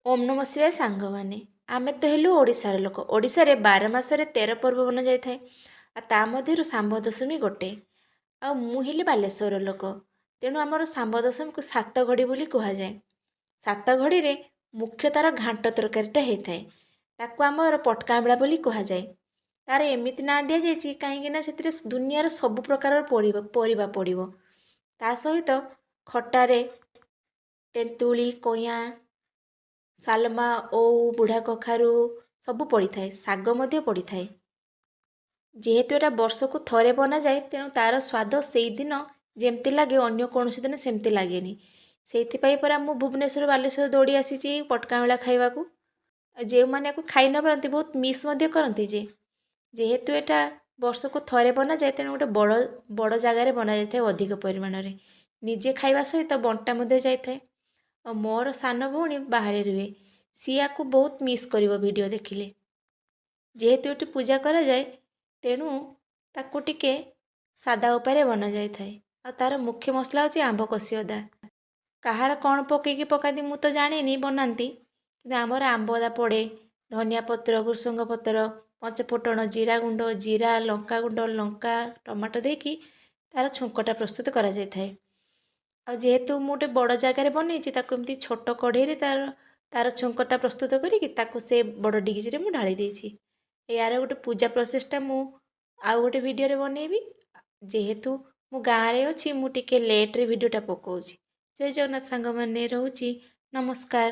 ଓମ୍ ନମଃ ଶିବାୟ ସାଙ୍ଗମାନେ। ଆମେ ତ ହେଲୁ ଓଡ଼ିଶାର ଲୋକ। ଓଡ଼ିଶାରେ 12 ମାସରେ 13 ପର୍ବ ମନାଯାଇଥାଏ ଆଉ ତା ମଧ୍ୟରୁ ଶାମ୍ବ ଦଶମୀ ଗୋଟେ। ଆଉ ମୁଁ ହେଲି ବାଲେଶ୍ୱରର ଲୋକ, ତେଣୁ ଆମର ଶାମ୍ବ ଦଶମୀକୁ ସାତ ଘଡ଼ି ବୋଲି କୁହାଯାଏ। ସାତ ଘଡ଼ିରେ ମୁଖ୍ୟ ତା'ର ଘାଣ୍ଟ ତରକାରୀଟା ହେଇଥାଏ। ତାକୁ ଆମର ପଟକା ଆମ୍ବିଳା ବୋଲି କୁହାଯାଏ। ତା'ର ଏମିତି ନାଁ ଦିଆଯାଇଛି କାହିଁକିନା ସେଥିରେ ଦୁନିଆର ସବୁ ପ୍ରକାରର ପରିବା ପଡ଼ିବ। ତା ସହିତ ଖଟାରେ ତେନ୍ତୁଳି, କଇଁଆ, ସାଲମା, ଓଉ, ବୁଢ଼ା କଖାରୁ ସବୁ ପଡ଼ିଥାଏ। ଶାଗ ମଧ୍ୟ ପଡ଼ିଥାଏ। ଯେହେତୁ ଏଇଟା ବର୍ଷକୁ ଥରେ ବନାଯାଏ, ତେଣୁ ତା'ର ସ୍ୱାଦ ସେଇଦିନ ଯେମିତି ଲାଗେ, ଅନ୍ୟ କୌଣସି ଦିନ ସେମିତି ଲାଗେନି। ସେଇଥିପାଇଁ ପରା ମୁଁ ଭୁବନେଶ୍ୱର, ବାଲେଶ୍ୱର ଦୌଡ଼ି ଆସିଛି ପଟକା ଆମ୍ବିଳା ଖାଇବାକୁ। ଯେଉଁମାନେ ୟାକୁ ଖାଇ ନ ପାରନ୍ତି, ବହୁତ ମିସ୍ ମଧ୍ୟ କରନ୍ତି ଯେ। ଯେହେତୁ ଏଇଟା ବର୍ଷକୁ ଥରେ ବନାଯାଏ, ତେଣୁ ଗୋଟେ ବଡ଼ ବଡ଼ ଜାଗାରେ ବନାଯାଇଥାଏ। ଅଧିକ ପରିମାଣରେ ନିଜେ ଖାଇବା ସହିତ ବଣ୍ଟା ମଧ୍ୟ ଯାଇଥାଏ। ଆଉ ମୋର ସାନ ଭଉଣୀ ବାହାରେ ରୁହେ, ସିଏ ୟାକୁ ବହୁତ ମିସ୍ କରିବ ଭିଡ଼ିଓ ଦେଖିଲେ। ଯେହେତୁ ଏଠି ପୂଜା କରାଯାଏ, ତେଣୁ ତାକୁ ଟିକେ ସାଦା ଉପାୟରେ ବନାଯାଇଥାଏ। ଆଉ ତା'ର ମୁଖ୍ୟ ମସଲା ହେଉଛି ଆମ୍ବ କଷି ଅଦା। କାହାର କ'ଣ ପକେଇକି ପକାନ୍ତି ମୁଁ ତ ଜାଣିନି, ବନାନ୍ତି, କିନ୍ତୁ ଆମର ଆମ୍ବ ଅଦା ପଡ଼େ, ଧନିଆ ପତ୍ର, ଭୃସଙ୍ଗ ପତ୍ର, ପଞ୍ଚଫୁଟଣ, ଜିରା ଗୁଣ୍ଡ, ଜିରା, ଲଙ୍କା ଗୁଣ୍ଡ, ଲଙ୍କା, ଟମାଟୋ ଦେଇକି ତା'ର ଛୁଙ୍କଟା ପ୍ରସ୍ତୁତ କରାଯାଇଥାଏ। ଆଉ ଯେହେତୁ ମୁଁ ଗୋଟେ ବଡ଼ ଜାଗାରେ ବନେଇଛି, ତାକୁ ଏମିତି ଛୋଟ କଢ଼େଇରେ ତା'ର ଛୁଙ୍କଟା ପ୍ରସ୍ତୁତ କରିକି ତାକୁ ସେ ବଡ଼ ଡିଗିଚିରେ ମୁଁ ଢାଳି ଦେଇଛି। ଏହାର ଗୋଟେ ପୂଜା ପ୍ରୋସେସ୍ଟା ମୁଁ ଆଉ ଗୋଟେ ଭିଡ଼ିଓରେ ବନେଇବି। ଯେହେତୁ ମୁଁ ଗାଁରେ ଅଛି, ମୁଁ ଟିକେ ଲେଟ୍ରେ ଭିଡ଼ିଓଟା ପକାଉଛି। ଜୟ ଜଗନ୍ନାଥ ସାଙ୍ଗମାନେ, ରହୁଛି, ନମସ୍କାର।